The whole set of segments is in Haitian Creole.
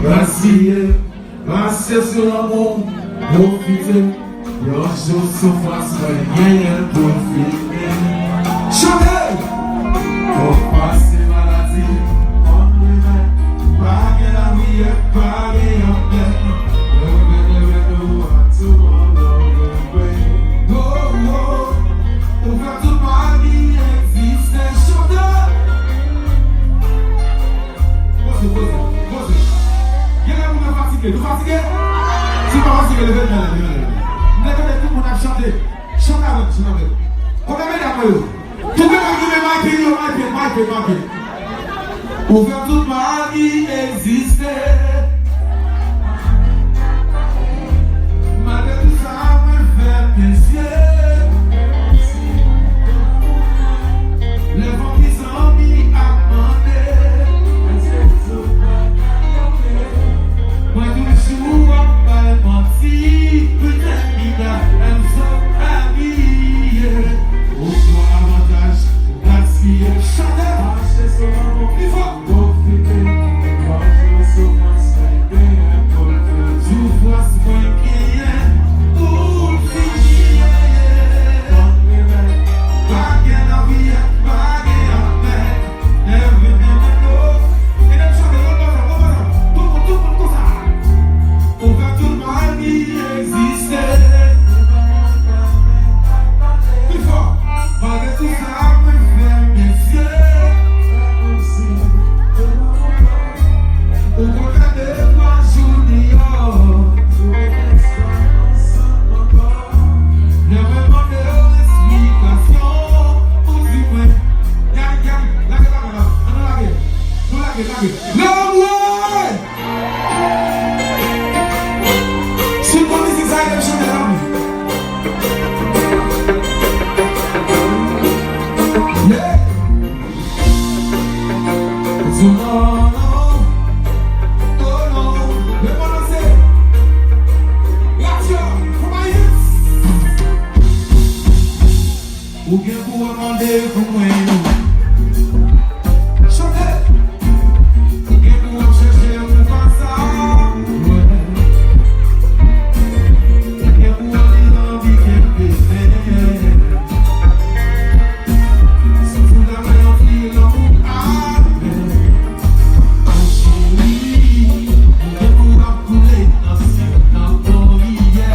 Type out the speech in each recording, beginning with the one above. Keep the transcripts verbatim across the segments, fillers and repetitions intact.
Gaspiye, pase sou lanmou, pwofite. Yon jou soufrans mwen genyen pou l fini. Chante! Konpa se maladi, konn remèd. Pa gen lapriyè, pa gen anpè. Leve, leve nou a tou an love. Oh, oh. Ouvè tout maladi egziste. Chante! Poze, poze, poze. Gen lè moun yo fatige. Nou fatige? Si w pa fatige, leve men la, leve men la. M te tande tout moun ap chante. Chante avè m, chante avè m. Konbyen medam mwen yo? Tout medam ki gen mike yo, mike, mike, mike. Ouvè tout mari egziste. Malgre tout sa, mwen fè mesye. Lè fanmi zanmi ap mande, mwen toujou ap bay manti. Pretend me that I'm so happy, yeah. Oswa avantaj gaspiye. Chante! Mache sou lanmou. Pi fò! Pwofite, manje soufrans mwen genyen pou l fini. Soufrans mwen genyen pou l fini. Konn remèd, pa gen lapriyè, pa gen anpè. Never, never know. E n ap chante, bon, bon, bon, bon, bon. Tout moun, tout moun konsa. Ouvè tout mari egziste. Pi fò. Malgre tout sa, mwen fè mesye. Ou konn fè de twa jou deyò. Lè mwen mande w esplikasyon, ou di mwen. Gade, gade, lage bagay la. Ann nou lage. Nou lage, lage. Lè w vle! Si w konn mizik sa, aide m chante la wi. Yeah. Di non, non. Oh non. Lè m anonse. Radyo, konpayi. Ou gen pou w ap mande pou mwen. Chante. Ou gen pou w ap chèche pou pa sa. Ou gen pou w ap li anvi kenbe men. Si w ta wè yon fi lanmou avè. Mon cheri, ou gen pou w ap koule nan sik nan koriyè.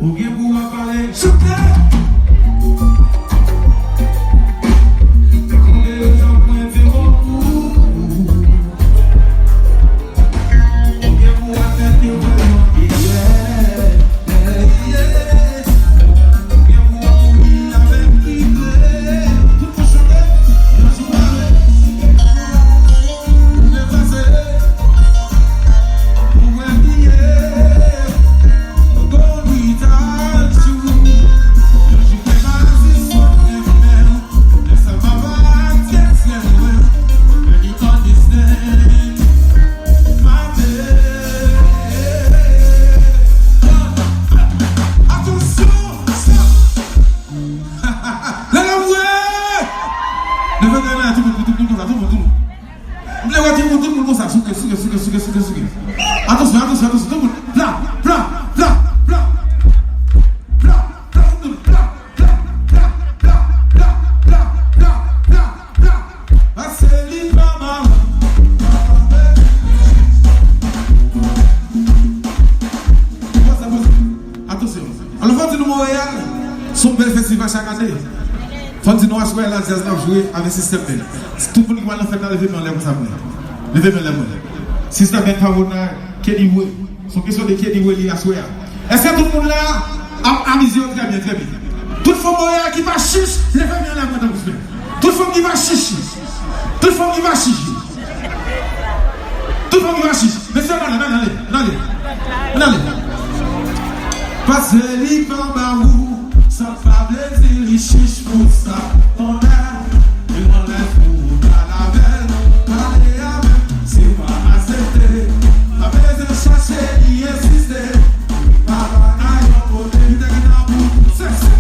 Ou gen pou w ap pale, chante! Koute jan mwen di w. Ou gen pou w ap tèt yo fè yon kiyè. Ou gen pou w ap mouri avèk ide. Tout moun chante. Yon jou mwen pase. Ou wè kiyè. Atansyon! Leve men la, tout moun, tout moun konsa, tout moun, tout moun. M vle wè tout moun, tout moun konsa, souke, souke, souke. Atansyon, atansyon, atansyon, tout moun. Pla, pla, pla, pla. Pla, pla, tout moun, pla, pla, pla. Pase li pa mal. Poze, poze. Atansyon. Alò, fò di nou Monreyal, se yon bèl festival chak ane. Fò di nou aswè la, djaz n ap jwe avèk Sister Ben. Tout moun ki pral nan fèt la, leve men anlè konsa pou mwen. Leve men anlè pou mwen. Sister Ben Carbonard, Kenny Way. Se yon kesyon de Kenny Way li aswè a. Èske tout moun la ap amize yo trè byen, trè byen? Tout fanm Monreyal ki pa chich, leve men anlè pou mwen tankou fè. Tout fanm ki pa chich. Tout fanm ki pa chich. Tout fanm ki pa chich. Mesye, Ann ale, ann ale, ann ale, ann ale. Pase li pa ba ou, sa pa vle di li chich pou sa. Konnè, li anlè pou ou pale avè l, pale avè l. Si w pa aksepte, pa bezwen chache li ensiste. Pa bagay yon kote, li te gentan pou se.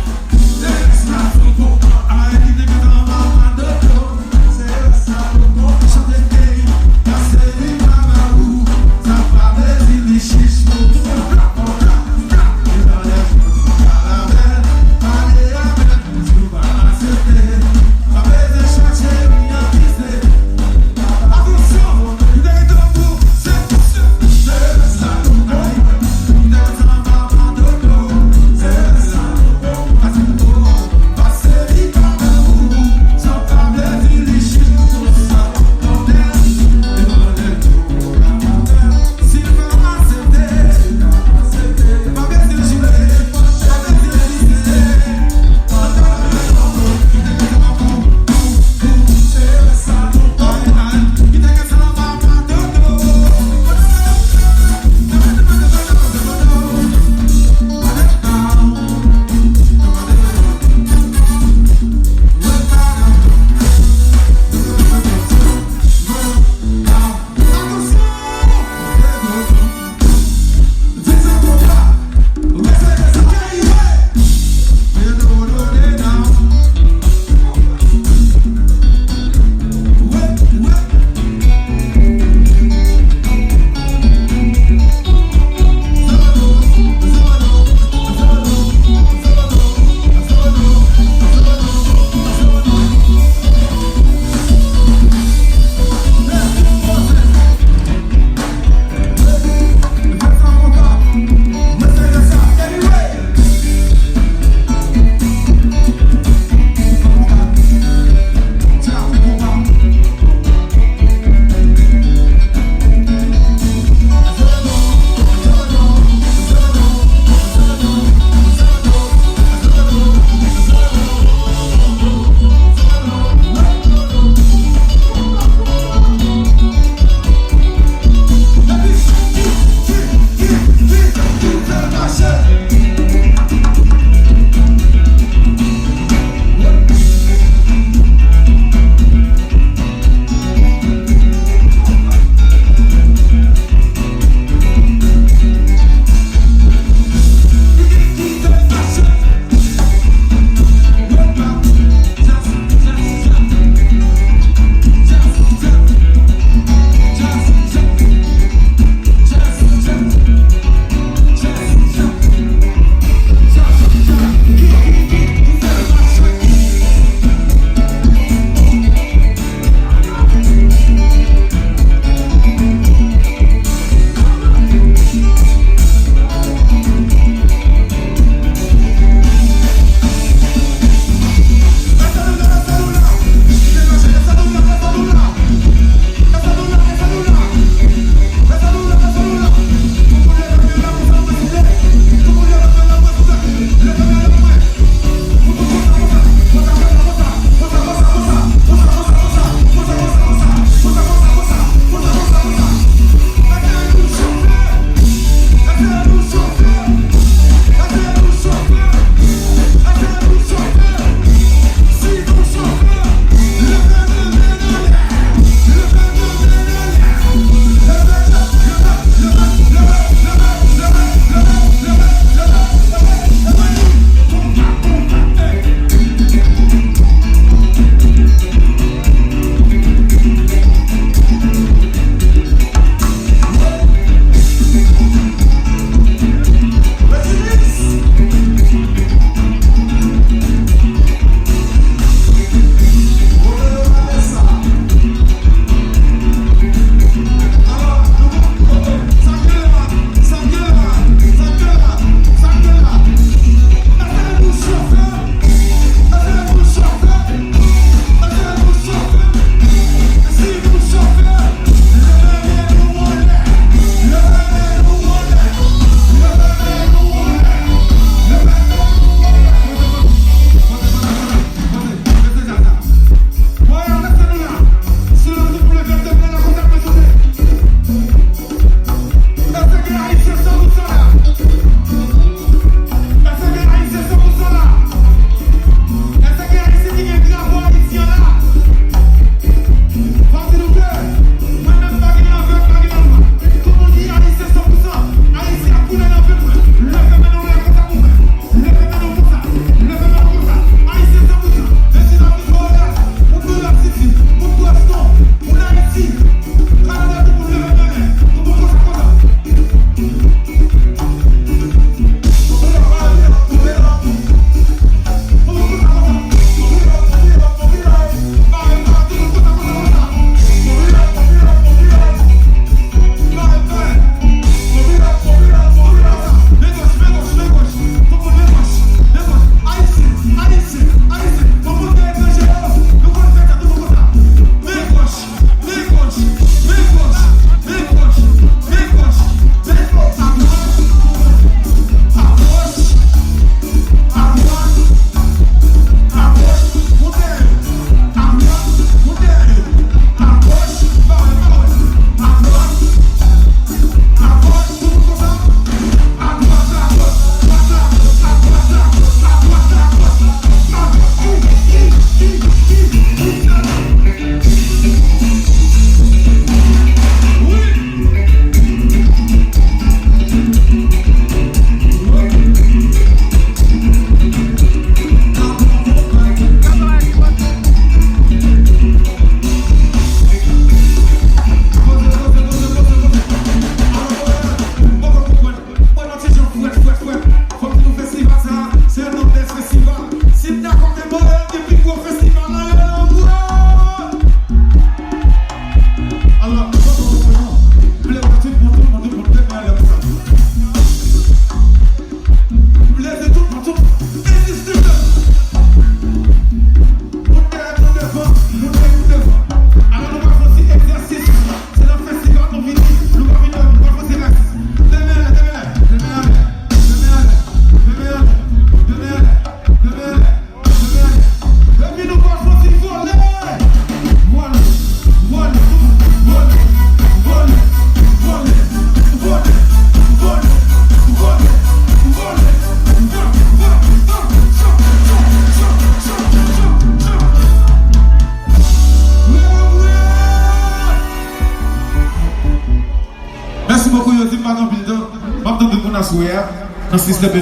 Aswè a, nan sistèm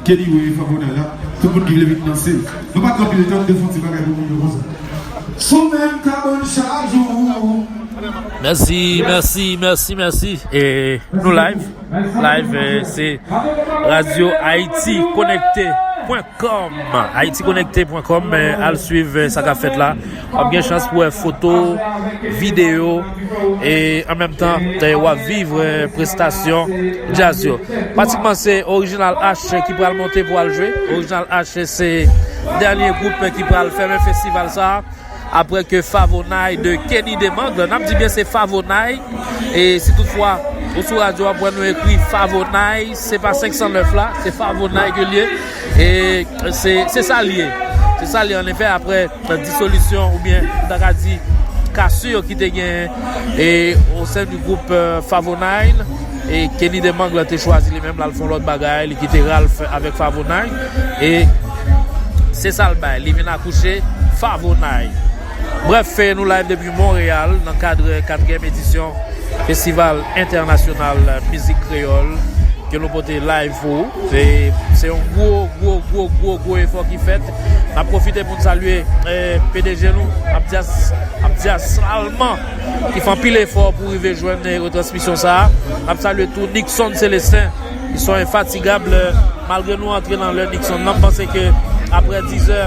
Kenny Way Favonay la, tout moun ki vle vin danse. Nou pa t anpil tan, nou te fè yon ti bagay pou moun yo konsa. Sou menm kabann chak jou. Mèsi, mèsi, mèsi, mèsi. E nou live. Live, eh, se radio haiti connecté point com. Haiti connecté point com, eh, al swiv, eh, sa k ap fèt la. W ap gen chans pou wè foto, videyo, e an menm tan, eh, w ap viv, eh, prestasyon djaz yo. Pratikman, se Original H ki pral monte pou al jwe. Original H se dènye gwoup ki pral fèmen festival sa a. Apre ke Favonay de Kenny Demangle, n ap di byen se Favonay. E si toutfwa ou sou radyo a, w ap wè nou ekri Favonay, se pa senk san nèf la, se Favonay ke l ye. E se, se sa l ye. Se sa l ye, an efè, apre, euh, disolisyon oubyen, nou ta ka di, kasir ki te gen, e, o sen di gwoup, euh, Favonay, e Kenny Demangle te chwazi li menm, l al fè yon lòt bagay, li kite Ralph avèk Favonay. E se sa l bay, li vin akouche Favonay. Brèf, nou live depi Monreyal, nan kad katriyèm edisyon Festival Entènasyonal Mizik Kreyòl. Ke nou pote live pou ou. Se, se yon gwo, gwo, gwo, gwo, gwo efò ki fèt. N ap pwofite pou n salye, eh, P D G nou, Abdias, Abdias Salman, ki fè anpil efò pou rive jwenn, eh, retransmisyon sa a. N ap salye tou Nixon Célestin, ki se yon enfatigab, eh, malgre nou antre nan lè Nixon nan, m panse ke apre dizè,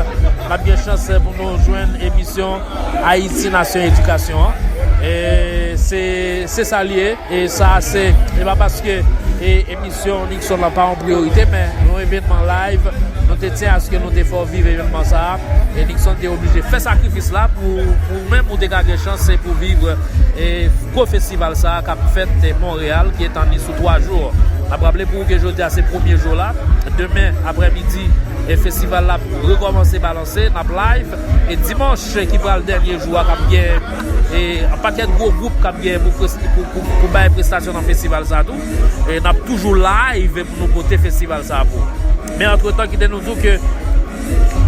n ap gen chans, eh, pou nou jwenn emisyon Ayiti Nasyon Edikasyon an. E se, se sa l ye. E sa a se, e pa paske, e, emisyon Nixon lan pa yon priyorite, men yon evènman live, nou te tyen aske nou te fè w viv evènman sa a. E Nixon te oblije fè sakrifis la pou, pou menm ou te ka gen chans se pou viv, e, gwo festival sa a k ap fèt, e, Monreyal, ki etann li sou twa jou. N ap raple pou ou ke jodi a se premye jou la. Demen aprèmidi, e, festival la ap rekòmanse balanse, n ap live. E dimanch, ki pral dènye jou a, k ap gen, e, yon pakèt gwo gwoup k ap gen pou, pres- pou, pou, pou bay prestasyon nan festival sa a tou. E n ap toujou live pou nou pote festival sa a pou ou. Men antretan, kite nou di w ke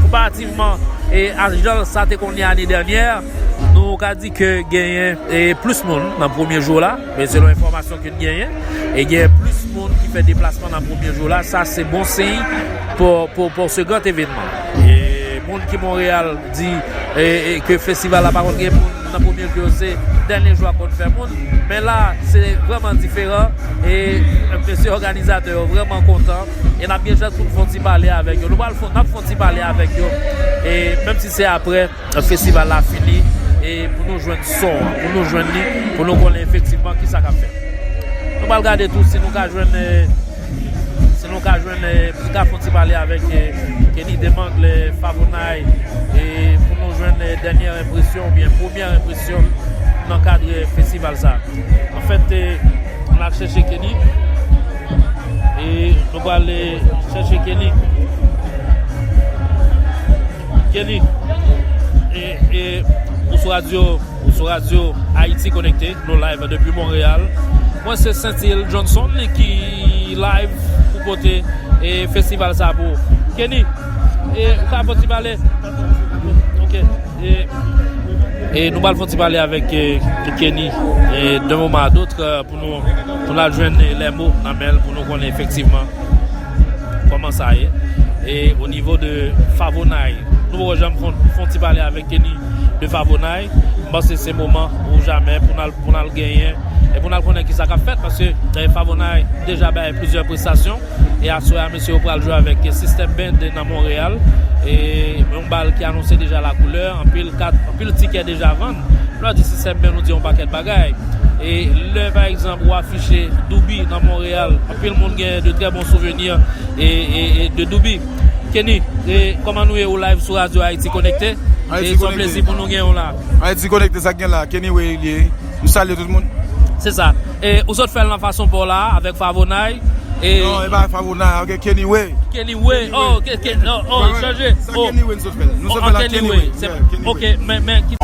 konparativman, e, a jan sa te konn ye ane dènyè, nou ka di ke genyen, e, plis moun nan premye jou la, men selon enfòmasyon ke n genyen, e genyen plis moun ki fè deplasman nan premye jou la. Sa se bon siy pou, pou, pou se gran evènman. E moun ki Monreyal di, e, e, ke festival la pa konn gen moun nan premye jou, se dènye jou a konn fè moun. Men la, se vrèman diferan. E mesye òganizatè yo vrèman kontan. E n ap gen chans pou n fè yon ti pale avèk yo. Nou pral fè, n ap fè yon ti pale avèk yo. E menm si se apre festival la fini, e pou nou jwenn son an, pou nou jwenn li, pou nou konnen efektivman kisa k ap fèt. Nou pral gade tou si nou ka jwenn, e, si nou ka jwenn, e, nou ka fè yon ti pale avèk, e, Kenny Demangle, e, Favonay, e, pou nou jwenn, e, dènyè enpresyon oubyen premyè enpresyon nan kad, e, festival sa. Anfèt, e, nou al chèche Kenny. E nou pral, e, chèche Kenny. Kenny, e, e, ou sou radyo, ou sou radyo Ayiti Konekte, nou live depi Monreyal. Mwen se Sentil Johnson ki live pou pote, e, festival sa pou ou. Kenny, e, ou ka fè ti pale? Ok. E, e nou pral fè ti pale avèk, e, Kenny, e, d'un moment à l'autre, e, pou nou, pou n al jwenn, e, lè mo nan men l, pou nou konnen efektivman kòman sa ye. E o nivo de Favonay, nou poko janm fè, fè ti pale avèk Kenny de Favonay. M panse se moman ou jamè pou n al, pou n al genyen e pou n al konnen kisa k ap fèt, paske, e, Favonay deja bay plizyè prestasyon. E aswè a, mesye yo pral jwe avèk, e, System Band nan Monreyal. E yon bal ki anonse deja lakoulè, anpil kat, anpil tikè deja vann. Lè w di System Band, nou di yon pakèt bagay. E lè, pa egzanp, ou afiche Douby nan Monreyal, anpil moun gen de trè bon souveni e, e, e de Douby. Kenny, e kòman nou ye, ou live sou radyo Ayiti Konekte? E se yon plezi pou nou gen w la. Ayiti Konekte, sa k gen la, Kenny Way li ye. Nou salye tout moun. Se sa. E ou sot fè l nan fason pa w la, avèk Favonay. E non, e pa Favonay, ok, Kenny Way. Kenny Way. Oh, ok, ok, non, oh, chanje. Sa Kenny Way nou sot fè l. Nou sot fè l ak Kenny Way. Ok, men, men,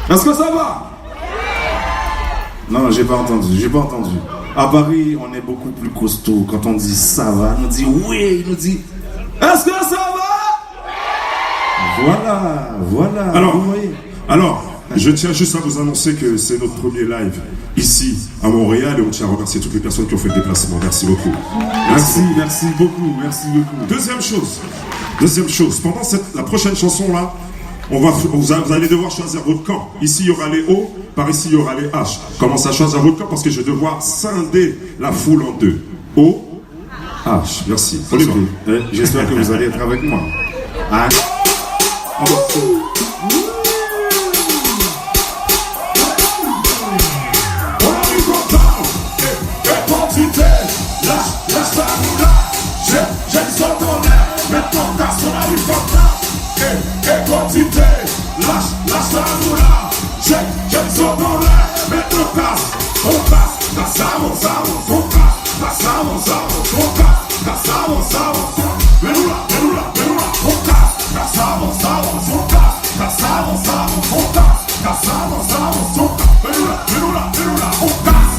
Est-ce que ça va? Non, j'ai pas entendu, j'ai pas entendu. À Paris, on est beaucoup plus costaud. Quand on dit ça va, nou di oui, nou di est-ce que ça va? Voilà, voilà. Alors, vous voyez. Alors, je tiens juste à vous annoncer que c'est notre premier live ici à Montréal et on tient à remercier toutes les personnes qui ont fait le déplacement. Merci beaucoup. Merci, merci beaucoup, merci beaucoup. Deuxième chose, deuxième chose, pendant cette, la prochaine chanson là, on va, vous, vous allez devoir choisir votre camp. Ici, il y aura les O, par ici, il y aura les H. Commencez à choisir votre camp parce que je vais devoir scinder la foule en deux. O, H. Merci. On y va. Parce que, euh, j'espère que vous allez être avec moi. Hein? Lach, lach la nou la, jèn, jèn sot anlè, met nan kas, on arrive en retard. Hey, hey, kantite, lach, lach la nou la, jèn, jèn sot anlè, met nan kas, on kas, kas avanse, avanse, on kas, kas avanse, avanse, on kas, kas avanse, avanse, on. Men nou la, men nou la, men nou la, on kas, kas avanse, avanse, on kas, kas avanse, avanse, on kas. Kas avanse, avanse, on kas. Men nou la, men nou la, men nou la, on kas.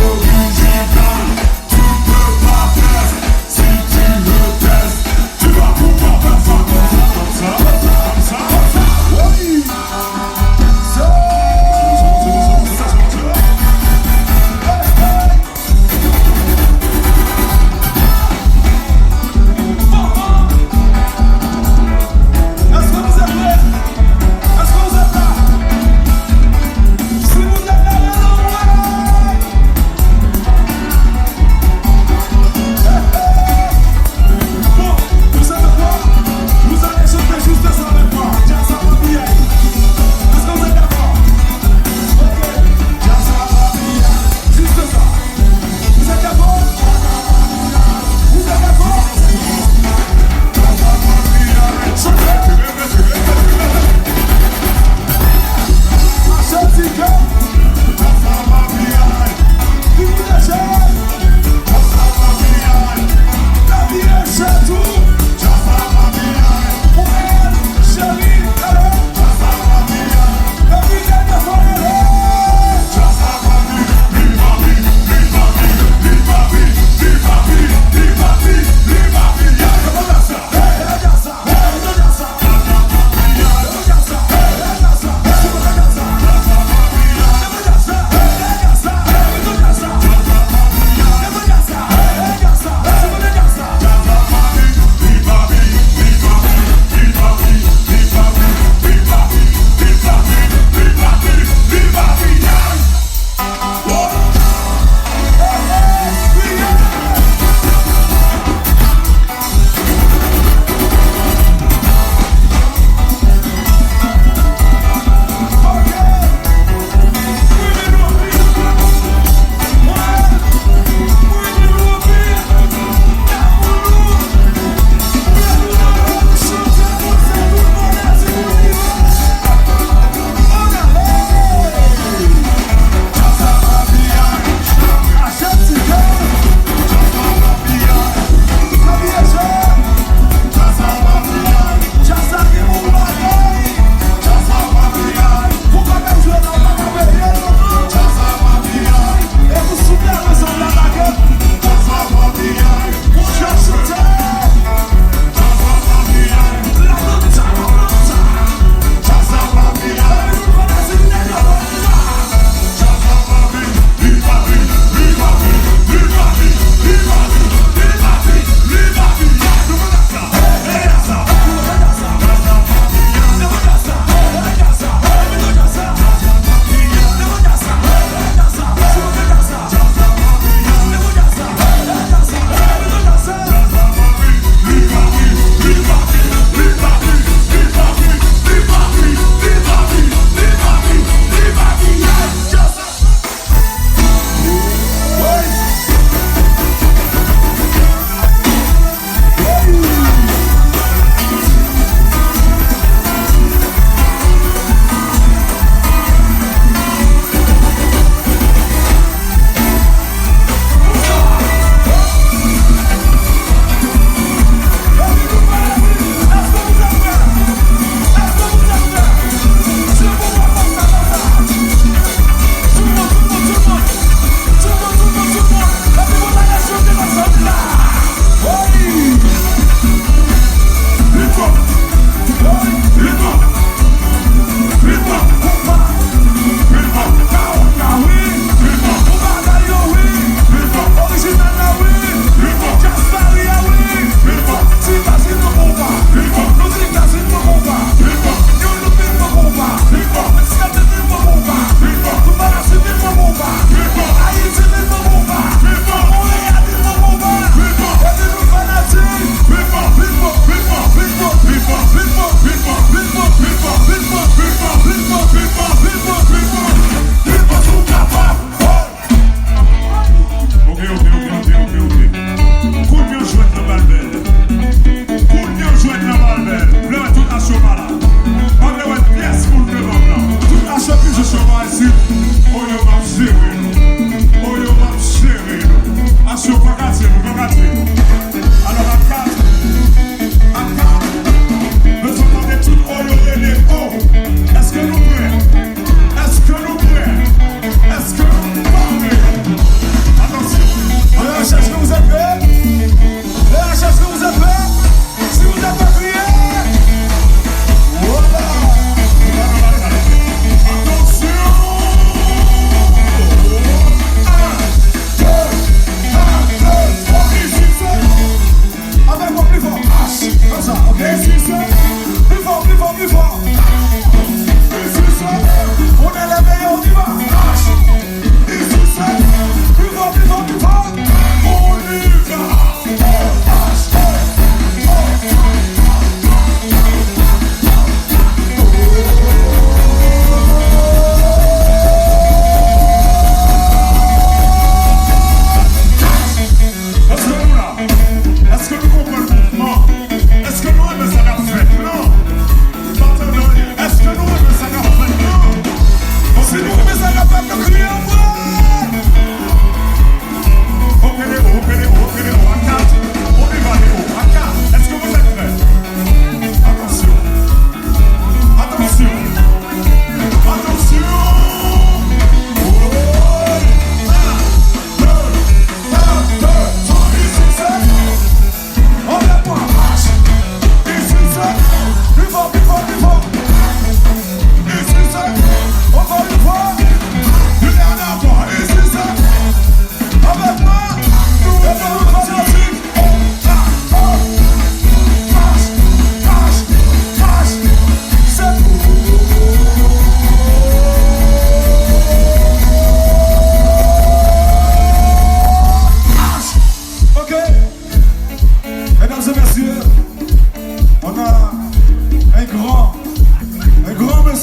Orijinal, tu peux pas test. Si tu veux test, tu vas pouvoir faire ça comme ça, comme ça, comme ça, comme ça, comme ça. Oui.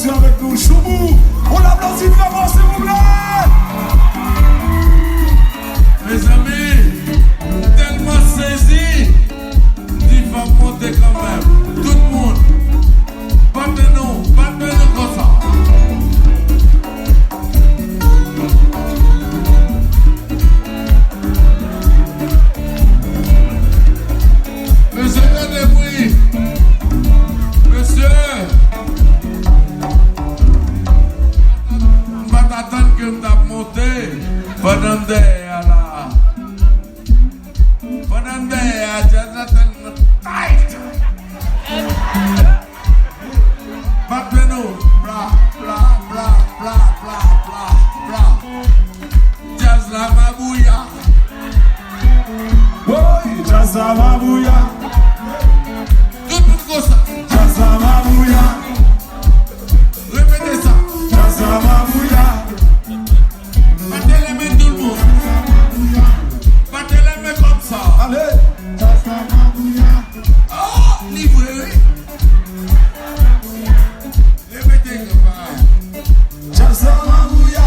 Avèk nou, Choubou. On aplodi trè fò, silvouplè. Mezanmi, m tèlman sezi, m di fò m monte kanmenm. Tout moun, bat men nou, bat men nou konsa. Mesye, tande bri. Mesye. M pa t atann ke m t ap monte pandan m dèyè a la. Pandan m dèyè a, djaz la tèlman tight. Bat men nou. Bla, bla, bla. Djaz la mabouya. Woy, djaz la mabouya. Tout moun konsa. Djaz la mabouya. Repete sa. Djaz la mabouya. Bate lè men tout moun. Bate lè men konsa. Ale. Djaz la mabouya. Oh, li vre, wi. Repete, konpa. Djaz la mabouya.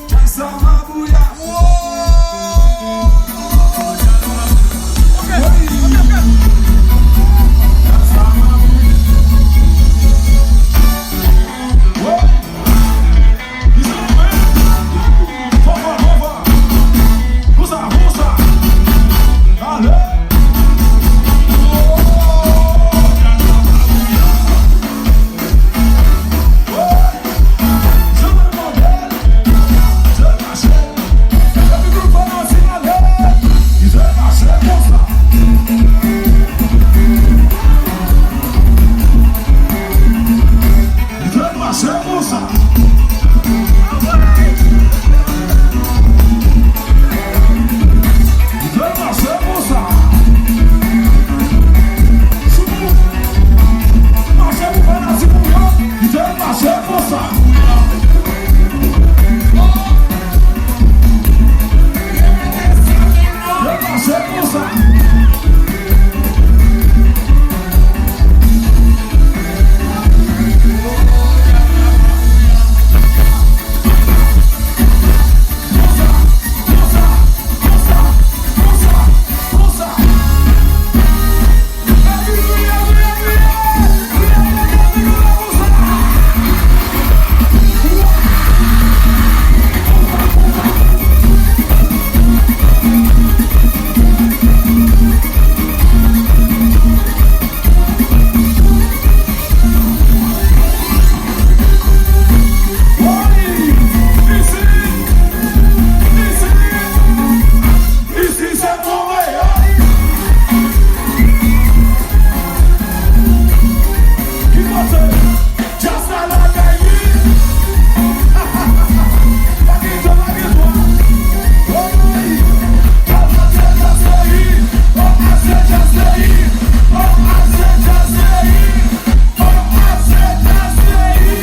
Djaz la mabouya. Woy. Djaz la mabouya. Woy. Li fè mache konsa. Li fè mache konsa. Sou pou mache pou fanatik ou yo. Li fè mache konsa. Li fè mache konsa. Isi se Monreyal. Ki kote? Djaz la lakay li. Pa gen tan, pa gen tan. Woy! Djaz la, djaz la, djaz peyi. Oh, a se djaz peyi. Oh, a se djaz peyi.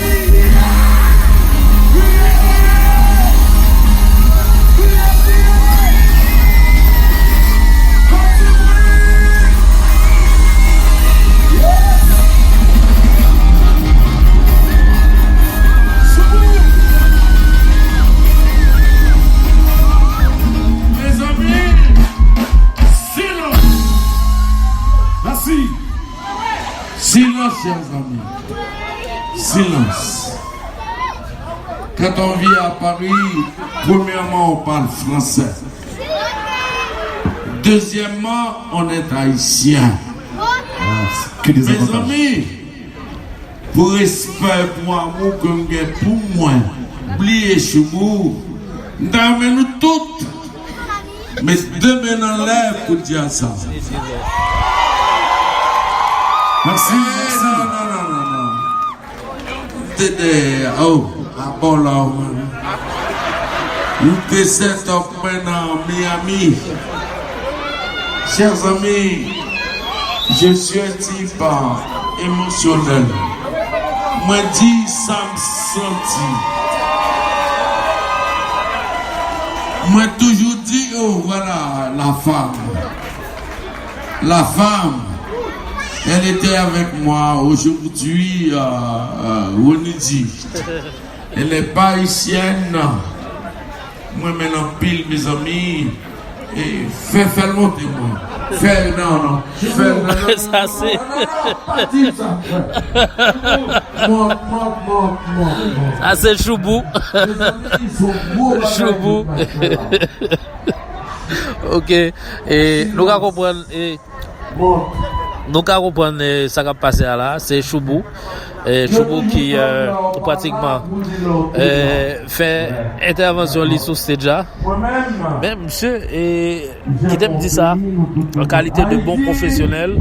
Mezanmi, silans. Mèsi. Silans, chers amis. Silence. Quand on vit à Paris, premièrement, on parle français. Deuxièmement, on est haïtien. Mezanmi, pou respè, pou amou ke m gen pou mwen, bliye Choubou, m ta renmen nou tout met de men anlè pou di a sa. Mèsi, mèsi. Non, non, non, non, non. M te dèyè, oh, a bò la, oh, man. M te set up mwen nan Miami. Chers amis, je suis un type, euh, émotionnel. Mwen di sa m santi. Mwen toujou di, oh, voilà, la femme. La femme. Elle était avec moi aujourd'hui, euh, euh, Ronnie dit. Elle n'est pas haïtienne. Mwen menm anpil, mezanmi. E fè, fè l monte, mwen. Fè, non, non. Fè, non, non, non, Sa se. Pa di sa, frè. Mòd, mòd, mòd, mòd, mòd. Sa se Choubou. Mezanmi, se yon gwo bagay Choubou. nou pral fè la. Ok. E nou ka konprann. E nou ka konprann e, sa k ap pase a la. Se Choubou. E, Choubou ki e, pratikman e, fè entèvansyon li sou stage la. Men msye, e, kite m di sa, an kalite de bon pwofesyonèl,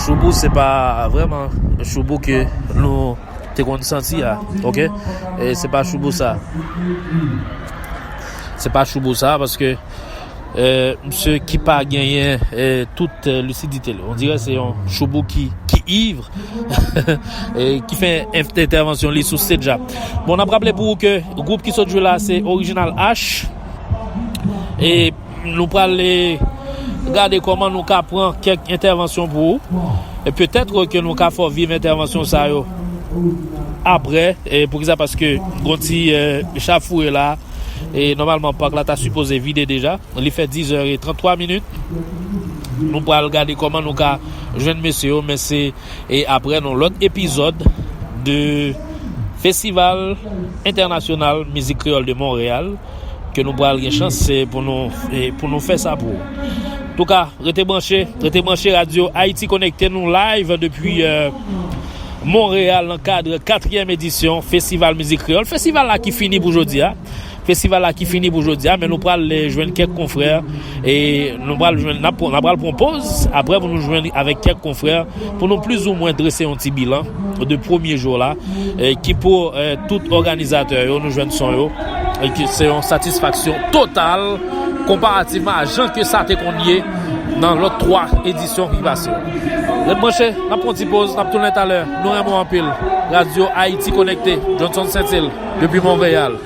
Choubou se pa vrèman Choubou ke nou te konn santi a, ok? E se pa Choubou sa. Se pa Choubou sa, paske e, msye ki pa genyen e, tout e, lisidite li. On dirè se yon Choubou ki, ki iv e, ki fè en- entèvansyon li sou stage la. Bon, n ap raple pou ou ke gwoup ki sot jwe la se Original H. E nou pral e, gade kòman nou ka pran kèk entèvansyon pou ou. E petèt ke nou ka fè w viv entèvansyon sa yo apre. E poukisa? Paske gon ti e, cha foure la. E nòmalman, pak la ta sipoze vide deja. Li fè diz è e trant twa minit. Nou pral gade kòman nou ka jwenn mesye yo, men se e apre yon lòt epizòd de Festival Entènasyonal Mizik Kreyòl de Monreyal ke nou pral gen chans e, pou nou e, pou nou fè sa pou ou. Antouka, rete branche, rete branche Radyo Ayiti Konekte, nou live depi e, Monreyal nan kad katriyèm edisyon Festival Mizik Kreyòl. Festival la ki fini pou jodi a. Festival la ki fini pou jodi a, men nou pral e, jwenn kèk konfrè e nou pral jwenn n ap n ap pral pran poz apre pou nou jwenn avèk kèk konfrè pou nou plizoumwen drese yon ti bilan de premye jou la e, ki pou e, tout òganizatè yo nou jwenn son yo e, ki se yon satisfaksyon total konparativman a jan ke sa te konn ye nan lòt twa edisyon ki pase yo. Ret branche, n ap pran ti poz, n ap tounen talè. Nou renmen w anpil. Radyo Ayiti Konekte, Johnson Saintil, depi Monreyal.